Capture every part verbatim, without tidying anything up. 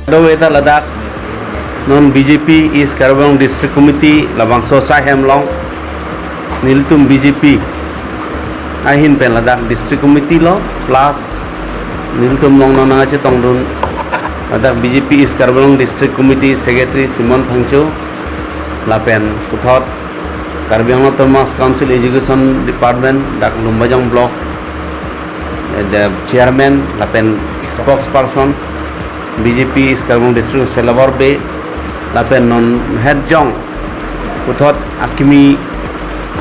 Kadokave ta ladak non B J P East Karbi Anglong District Committee labangso asai hem along nelitum B J P ahin pen ladak District Committee lo plus nelitum along non nangkachetongdun ladak B J P East Karbi Anglong District Committee Secretary Simon Phangcho lapen puthot Karbi Anglong Autonomous Council Education Department dak Lumbajong Block, eh, the chairman lapen spokesperson B J P East Karbi Anglong District Selabor Bey lapen non het jong puthot akimi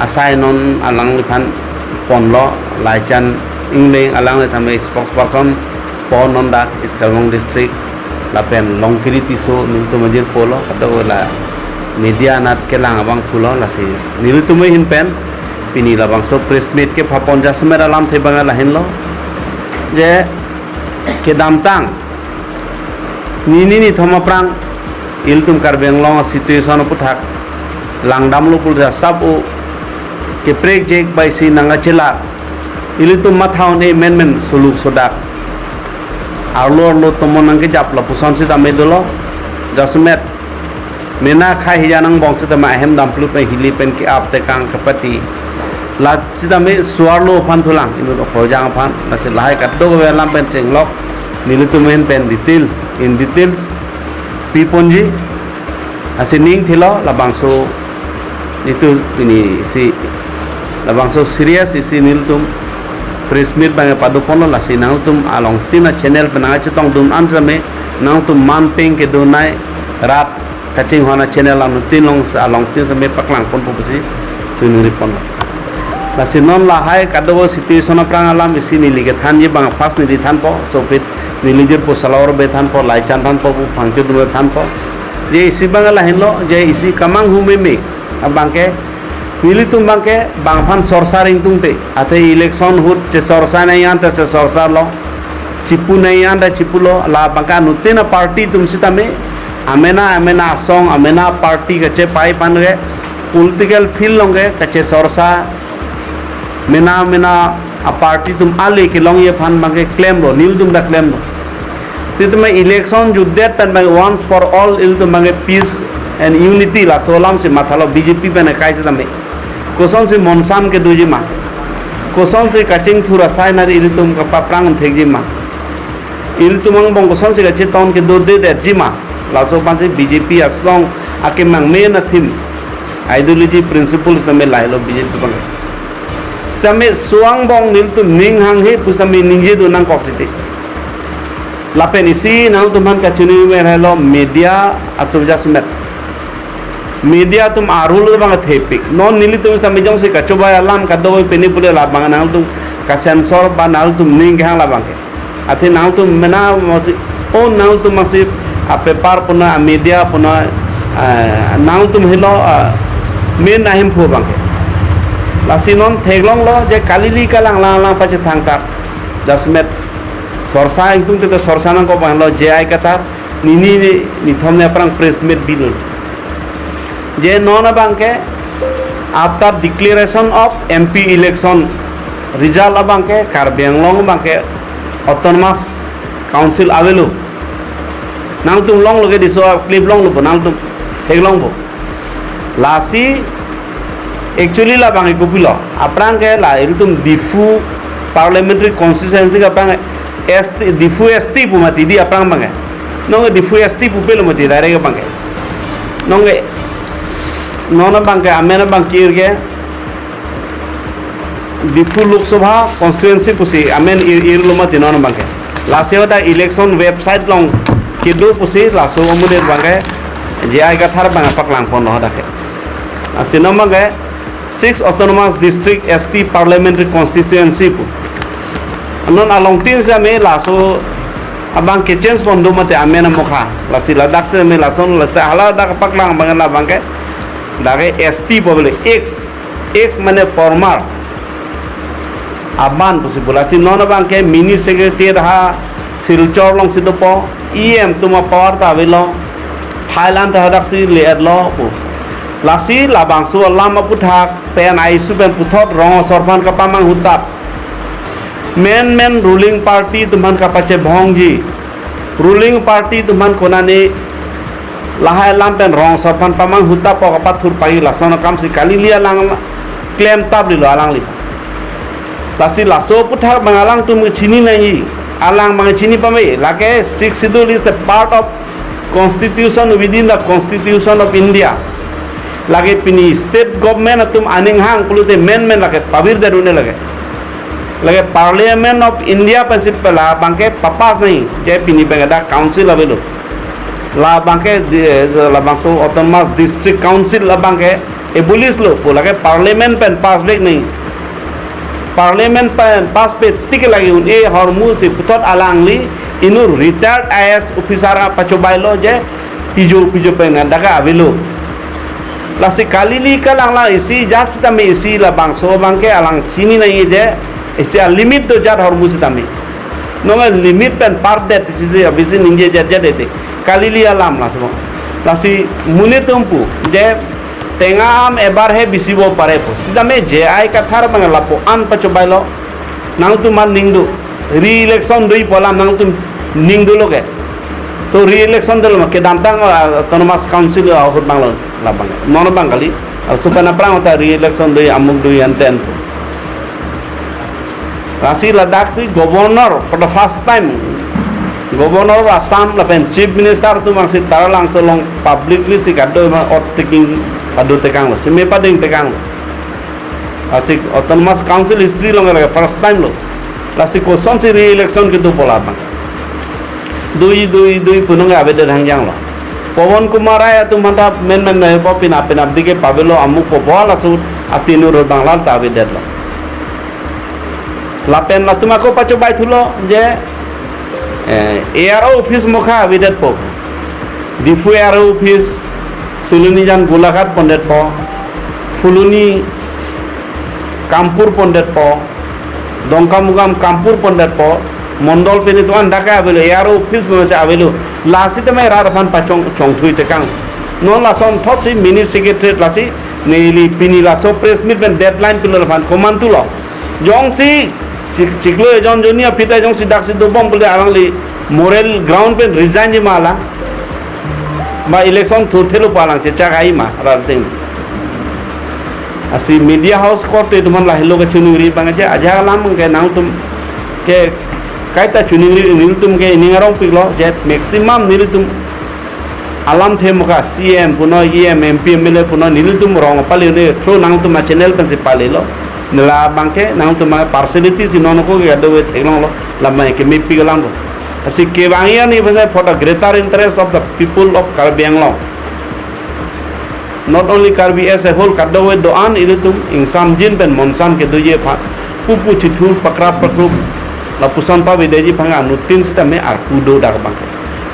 asai non alangliphan ponlo Laichan Engleng alangli tame spokesperson pon non dak East Karbi Anglong District lapen Longkiri Tisso nelitum ajirpo lo kadokave la media anat kelang abang pulo lasi nelitum ahin pen pini labangso press meet kepapon jasemet alamthe abang lahin lo je kedamtang nini nithom aphrang ilitum Karbi Anglong situation aputhak langdamlo pulote asap o keprekjek bai si nangkachelak ilitum matha un-e menmen suluk sodak arlo arlo tomon nangkejap lapuson sitame dolo jasemet mena khai hija nangbong sitame ahem damplu pen hili pen ke-ap tekang kepati la sitame suarlo aphan thulang inut okorjang aphan lasi lahai kadokave alam pen chenglok nelitum ahin pen details in details piponji asi ning thilo labangso itum pini si labangso serious isi nelitum press meet abang padoponlo lasi nangtum alongtin a channel pen nangkachetongdun an sitame nangtum manpeng kedonei rat kachinghon a channel anuttin along alongtin sitame paklangponpo pusi chuningriponlo. Lasi non lahai kadokave situation aphrang alam isi neli kethanji abang first neli thanpo, sopit neli jirpo Selabor Bey thanpo, Laichan thanpo, pu Phangcho dum thanpo. Je isi abang lahin lo, je isi kamanghu meme abang ke nelitum abang ke bang aphan sorsa ringtungte athe election ahut chesorsa nangji anta chesorsa lo, chipu nangji anta chipulo, la abang ke anuttin a party atum sitame amena amena asong amena party kachepai aphan ke political field along ke kachesorsa mena mena a party atum ale kelongji aphan abang ke klemlo, nelitum ta klemlo. Sitame election jutdet pen abang once for all ilitum abang ke peace and unity laso alam si mathalo B J P pen akai sitame. Kosonsi monsam kedoji ma? Kosonsi kachingthur asai nari ilitum kapaphrang thekji ma? Ilitum angbong kosonsi kachetong kedodedetji ma? Laso aphansi B J P asong akemang main a theme, ideology, principles tame lahelo B J P abang. Sitame suangbong nelitum ning hanghe pusitame ningjedun nangkok titi. Lapen isi nangtum aphan kachini mer helo media atum jasemet. Media atum arul abang thepik. Non nelitum sitame jongsi kachobai alam kadokave pini pule labang nangtum kasensor ba nangtum ning kehang labang ke. Athe nangtum mena masi, oh nangtum masi a paper puna, a media puna, ah, nangtum helo, ah, main ahem phu abang ke. Lasi non theklonglo je kalili kalang lang lang pachethang tak. Jasemet sorsa ingtung te sorsa nangkok abang lo J I Kathar nini ni nithom ni aphrang press meet bilo. Je non abang ke after declaration of M P election result abang ke Karbi Anglong abang ke autonomous council avelo. Nangtum longlo ke diso clip longlo bo, nangtum theklong bo. Lasi actually labang ke kopilo. Aphrang ke la ilitum Diphu parliamentary constituency ke aphrang S T, Diphu S T pu mati di aphrang abang ke. Non ke Diphu S T pupelo mati direct abang ke. Non ke non abang ke amen abang kir ke Diphu Lok Sabha constituency pusi amen ir, irlo mati non abang ke. Lasi hadak election website along kedo pusi laso amonit abang ke J I Kathar abang paklangponlo hadak ke. Lasi non abang ke six autonomous district S T parliamentary constituency pu. Non alongtin sitame laso abang ke change pon do mati amen amokha. Lasi ladak sitame lason lasi hala dak paklang abang labang ke dak ke S T pu bole ex, ex mane former. Aban pusi pu lasi non abang ke mini secretariat ha Silchar alongsi dopo, E M atum a power ta avelo, file an ta hadak si le-etlo pu. Lasi labangso alam aputhak pen a-issue pen puthot rong asor aphan kapamanghu tap. Main main ruling party atum aphan kapachebhongji. Ruling party atum aphan konane lahai alam pen rong asor aphan pamanghu tap apot kapathur pagi lason akam si kalili alang klem tap lilo alangli. Lasi laso aputhak abang alangtum chini nangji, alang abang chini pame, lake Sixth Schedule is a part of constitution within the Constitution of India. Lake pini state government atum aning hang pulote men men lake pavirdet un-e lake. Lake Parliament of India pensi pela abangke papass nangji, je pini abangke dak council avelo. La abangke di-, labangso Autonomous District Council abangke abolish lo pu, lake Parliament pen pass vek nangji. Parliament pen pass pe tik lake un-e ahormu si puthot alangli inut retired I A S officer apachobai lo je pijo pijo pen dak avelo. Lasi kalili kalang la isi jat sitame isi labangso abangke alang chini nangji je isi a-limit do jat ahormu sitame. Nonke limit pen pardet isi si abisi ningje jat jat ete. Kalili alam laso. Lasi monit atum pu je Tengam ebar he bisi bo pare pu. Sitame J I Kathar abang lapu-an pachobai lo. Nangtum an ning do. Re-election do-i pu alam nangtum ning dolo ke. So re-election dolo ma kedamtang, ah, Autonomous Council ahut abang lo labang. Non abang kali. Laso pen aphrang ta re-election do-i, amuk do-i, anten. Lasi ladak si governor for the first time, Governor of Assam lapen Chief Minister atum abang si Taralangso along publicly si kado ma ot taking pado tekang lo, seme pading tekang lo. Lasi Autonomous Council history along ke first time lo. Lasi kosonsi re-election kedo pu labang. Do-i, do-i, do-i pu nonke avedet hangjang lo. Pawan Kumar Rai atum aphan ta men men nai po, penap penapdi ke pavelo, amuk po, bo laso atinur abang la ta avedet lo. Lapen latum ako pachobai thulo je, eh, A R O office mokha avedetpo. Diphu A R O office, Silonijan Golaghat pondetpo, Phuloni Kampur pondetpo, Dongkamukam Kampur pondetpo, Mondol pini tuan daka avelo, A R O office mose avelo, lasi tame rat aphan pachong chongthui tekang. Non lasonthot si mini secretariat lasi neli pini laso press meet pen deadline pilo aphan komantulo. Jongsi chik-, chiklo ejon jonni aphi ta jongsi daksi dobom pulote alangli moral ground pen resign ji ma alang. Ma election thurthelo pu alang chechak ai ma rat atum. Lasi media house korte atum aphan lahelo kachiningri abang je ajak alam ke nangtum ke kaita chiningri, nelitum ke ining arong piklo je maximum nelitum alamthe mokha C M punon, E M, M P, M L A punon, nelitum rong pali ne through nangtum a-channel pensi palilo. Nela abangke nangtum a-personality si non ako ke kadokave theklonglo, labang ke mepik alam lo. Lasi kevang ya ni pensi for the greater interest of the people of Karbi Anglong. Not only Karbi as a whole, kadokave do-an ilitum ingsamjin pen monsam kedoji aphan pupu chithur pakrap pakrup lapuson pavedeji aphan anuttin sitame arpu do dak abangke.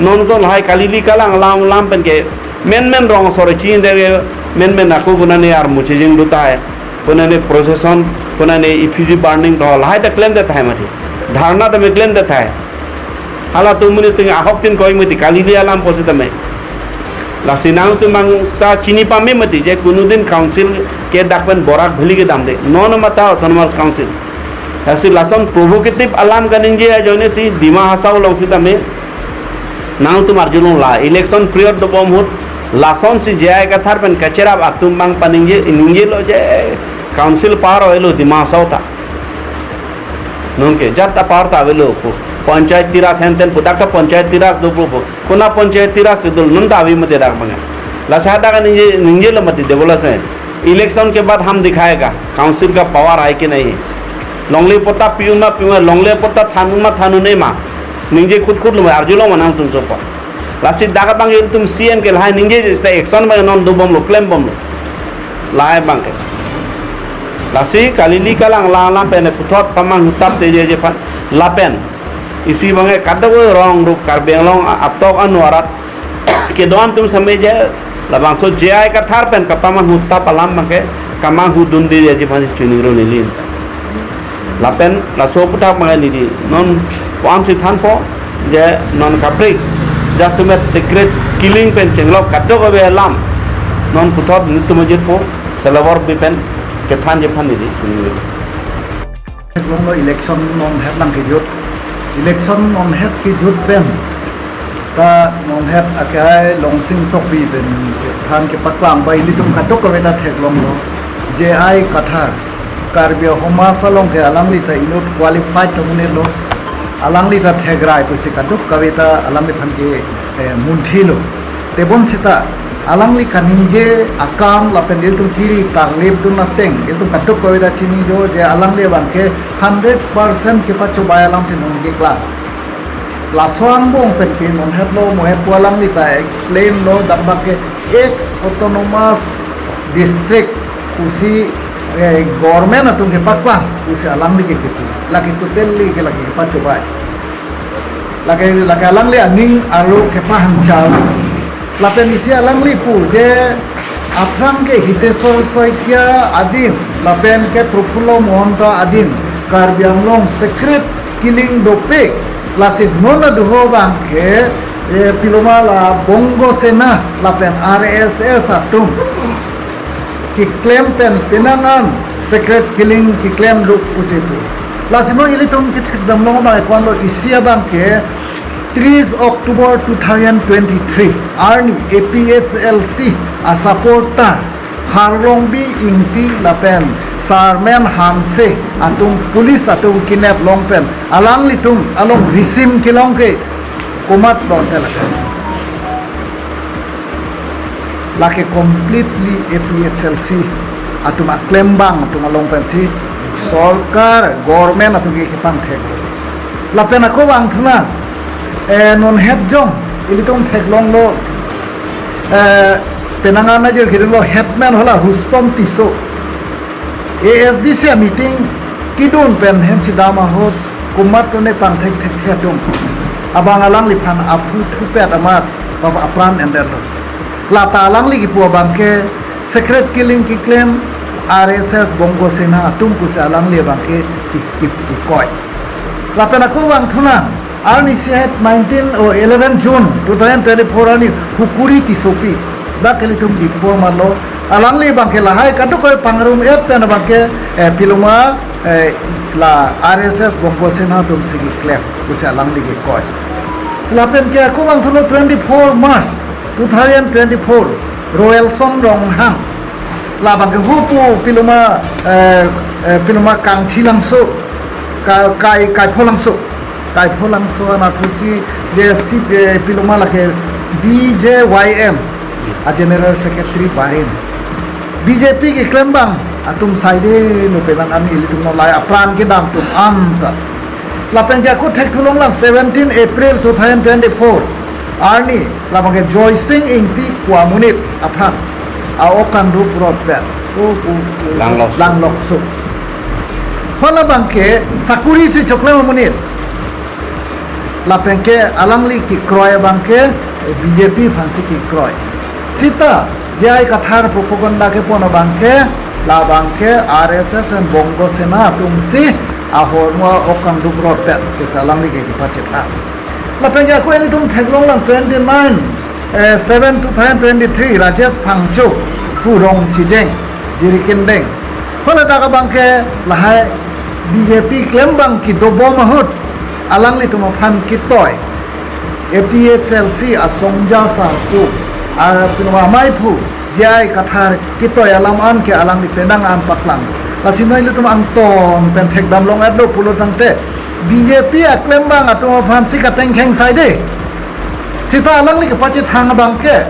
Non to lahai kalili kalang alam alam pen ke men men rong asor chini dere, men men ako konane armu chejeng do tahai, konane procession, konane effigy burning do lahai ta klemdet tahai mati. Dharna tame klemdet tahai. Halatum monit atum ahok tin koi mati kalili alam pusitame. Lasi nangtum abang ta chini pame mati je konudin council ke dak pen Barak Valley kedamde. Non ma ta Autonomous Council. Lasi lason provocative alam kaningje ajoine si Dima Hasao along sitame nangtum arjulong la election period dobom ahut lasonsi J I Kathar pen kacherap atum abang paningje, ningjelo je council power avelo Dima Hasao ta. Nonke jat ta power ta avelo pu. Panchayati Raj henten pu, dak ta Panchayati Raj do pu pu. Konat Panchayati Raj kedul non ta ave mati dak abang. Lasi hadak ningje, ningjelo mati development. Election ke baad hum dikhayega, council ka power hai ki nahi. Longle patta pi-un ma pi-un ma, longle patta than-un ma than-un-e ma. Ningje khut khut lo ma, arjulong ma nangtum sopo. Lasi dak abang ilitum C M ke lahai ningje sita action abang non dobomlo, klembomlo. Lahai abangke. Lasi kalili kalang alam alam pen puthot pamanghu tapte je je aphan. Lapen isi abangke kadokave rong rup Karbi Anglong a-, atok anu arat kedo-an atum sitame je labangso J I Kathar pen kapamanghu tap alam abangke kamanghu dunde je aphan chiningri neli. Lapen laso aputhak abangke neli non wan si thanpo je non kaprek jasemet secret killing pen chenglok kadokave alam non puthot nelitum ajirpo, selawar bi pen kethanji aphan neli chiningri. Long lo election non het nangkejut. Election non het kejut pen Ta non het akai Longsing Tokbi pen than kepaklang ba ilitum kadokave ta theklonglo. J I Kathar, Karbi Ahoma salong ke alangli ta inut qualified amonit lo. Alangli ta thekrai pusi kadokave ta alangliphan ke, eh, munthilo. Tebonsita alangli kaningje akam lapen ilitum kiri tarlip dun ateng, ilitum kadokave ta chini jo je alangli abang ke hundred percent kepachobei alam si non keklang. Laso angbong pen ke non hetlo mo het pu alangli ta explain lo, dak bang ke ex autonomous district pusi, eh, government atum kepaklang pusi alangli ke kitu. Lake totally ke lake kepachobei. Lake, lake alangli aning arlo kepahanchal. Lapen isi alangli pu je aphrang ke Hiteswar Saikia adin lapen ke Prafullo Mahanta adin Karbi Anglong secret killing dopik, lasi non aduho bang ke, eh, piloma la Bongo Sena lapen R S S atum keklem pen penang an secret killing keklem duk pusi pu. Lasi non ilitum kethekdam long abang ko-an lo, isi abang ke tris October two thousand twenty-three arni A P H L C asupporter Harlongbi Ingti lapen Sarmen Hanse atum police atum kidnap long pen alanglitum along risim kelong ke komat lo te lake. Lake completely A P H L C atum aklembang atum along pensi sorkar, government atum ke kepangthek. Lapen ako vangthu nang, eh, non het jong ilitum theklonglo, eh, penang an ajir kedun lo headman hala Rustom Tisso. A S D C meeting kedun pen hem chedam ahut komat lo ne pangthek thekthe atum abang alangliphan aphu thupet amat baba apran endetlo. Lata alangli kipu abang ke secret killing keklem R S S Bongo Sena atum pusi alangli abang ke ki, ki, kikoi. Lapen ako vangthu nang, arni isi het nineteen o eleven June two thousand twenty-four arni Hukuri Tissopi, dak ilitum Diphu amarlo. Alangli abang ke lahai kadokave pangrum-et pen abang ke, eh, piloma, eh, la R S S Bongo Sena atum si keklem pusi alangli kikoi. Lapen ke ako vangthulo twenty-four March two thousand twenty-four, Royalson Ronghang, labang ke hupu piloma, eh, eh, piloma Kangthilangso, Ka-, Kai, Kaipholangso, Kaipholangso anatthu si, je si, eh, piloma lake B J Y M a General Secretary barim. B J P keklembang atum saide no penang an ilitum non lahai apran kedam atum anta. Lapen ke ako thekthulong lang seventeen April two thousand twenty-four arni labang ke Joysing Ingti pu amonit aphan a-ok kangrup rot pen o, o, o, Langlokso. Langlokso. Hala abang ke sakuri si choklem amonit. Lapen ke alangli kekroi abang ke B J P aphansi kekroi. Sita J I Kathar propaganda kepon abang ke, labang ke R S S pen Bongo Sena atum si ahormu a-ok kangrup rot pen pusi alangli ke kepachetha. Lapen ke ako ilitum theklong lang twenty-nine, eh, seven two thousand twenty-three, Rajesh Phangcho pu Rongchijeng, Jirikindeng. Hala dak abang ke lahai B J P klembang kedobom ahut alanglitum aphan ketoi A P H L C asongja sarpo, a, piloma amaiphu J I Kathar ketoi alam an ke alangli penang an paklang. Lasi non ilitum angton pen thekdam long-et lo pulo tangte B J P aklembang atum aphansi katengkheng saide. Sita alangli kepachethang abang ke,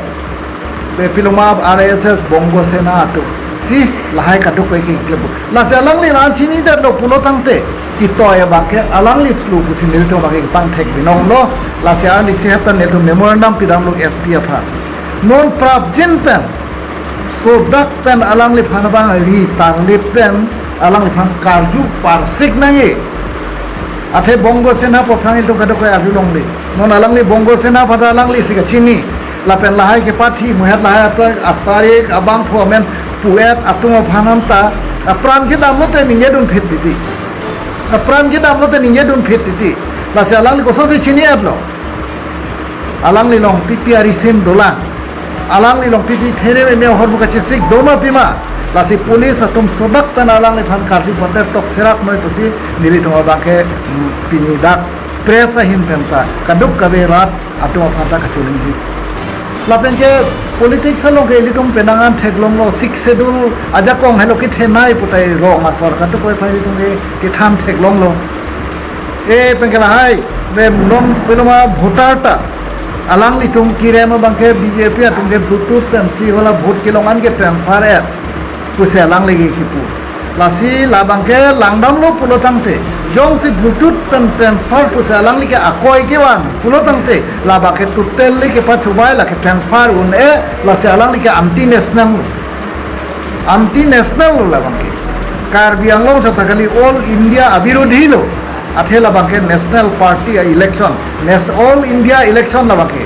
be piloma R S S Bongo Sena atum si lahai kadokave ke keklem pu. Lasi alangli la chinidetlo pulo tangte ketoi abang ke alangli slu pusi nelitum abang ke pangthek binong lo. Lasi arni isi het ta nelitum memorandum pidamlo S P aphan. Non prapjin pen sodak pen alangliphan abang ri tarlip pen alangliphan karju parsik nangji. Athe Bongo Sena pu aphrang ilitum kadokave arjulongle. Non alangli Bongo Sena aphan ta alangli si kachini. Lapen lahai kepathi mo het lahai ata-, atarik abangphu amen pu-et atum aphan anta apran kedam lote ningjedun phit titi. Apran kedam lote ningjedun phit titi. Lasi alangli kosonsi chini-etlo. Alangli along pipi arisim dolang. Alangli along pipi phere meme ahormu kachesik doma pima. Lasi police atum sodak pen alangliphan karju pater tok serak noi pusi nelitum abang ke, mm, pini dak press ahin penta kadokave rat atum aphan ta kacholingri. Lapen ke politics along ke ilitum penang an theklonglo, Sixth Schedule ajakong helo kethenei putai rong asor kadokave aphan ilitum ke kethan theklonglo. E pen ke lahai, be non peloma voter ta alanglitum kerem abang ke B J P atum ke Bluetooth pensi hala vote kelong an ke transfer et pusi alangli ke kipu. Lasi labang ke langdamlo pulo tangte, jongsi Bluetooth pen transfer pusi alangli ke akoi kevang pulo tangte, labang ke totally kepachobei, lake transfer un-e, lasi alangli ke anti national lo. Anti national lo labang ke. Karbi Anglong seta kali, All India abirodhi lo. Athe labang ke national party a-election, nas-, All India election labang ke.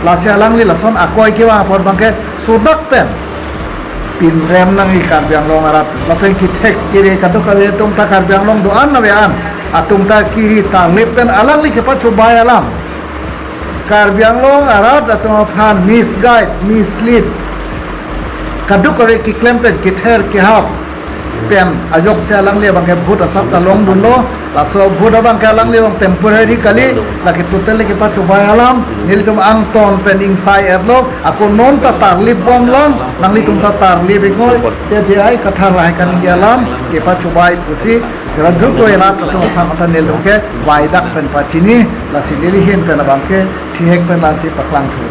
Lasi alangli lason akoi kevang apot abang ke sodak pen pinrem nangji Karbi Anglong arat. Lapen kethek kere kadokave atum ta Karbi Anglong do-an nave an atum ta kiri tarlip pen alangli kepachobei alam, Karbi Anglong arat atum aphan misguide, mislead, kadokave keklem pen kether kehap pen ajoksi alangli abang ke vote asap ta longdunlo. Laso vote abang ke alangli along temporary kali, lake totally kepachobei alam. Nelitum angton pen ingsai etlo, ako non ta tarlip bomlang, nanglitum ta tarlip iknoi, te te ai kathar lahai kaningje alam kepachobei pusi, kadokave rat atum aphan mata nelitum ke baidak pen pachini, lasi neli ahin pen abang ke thihek pen lansi paklangthu.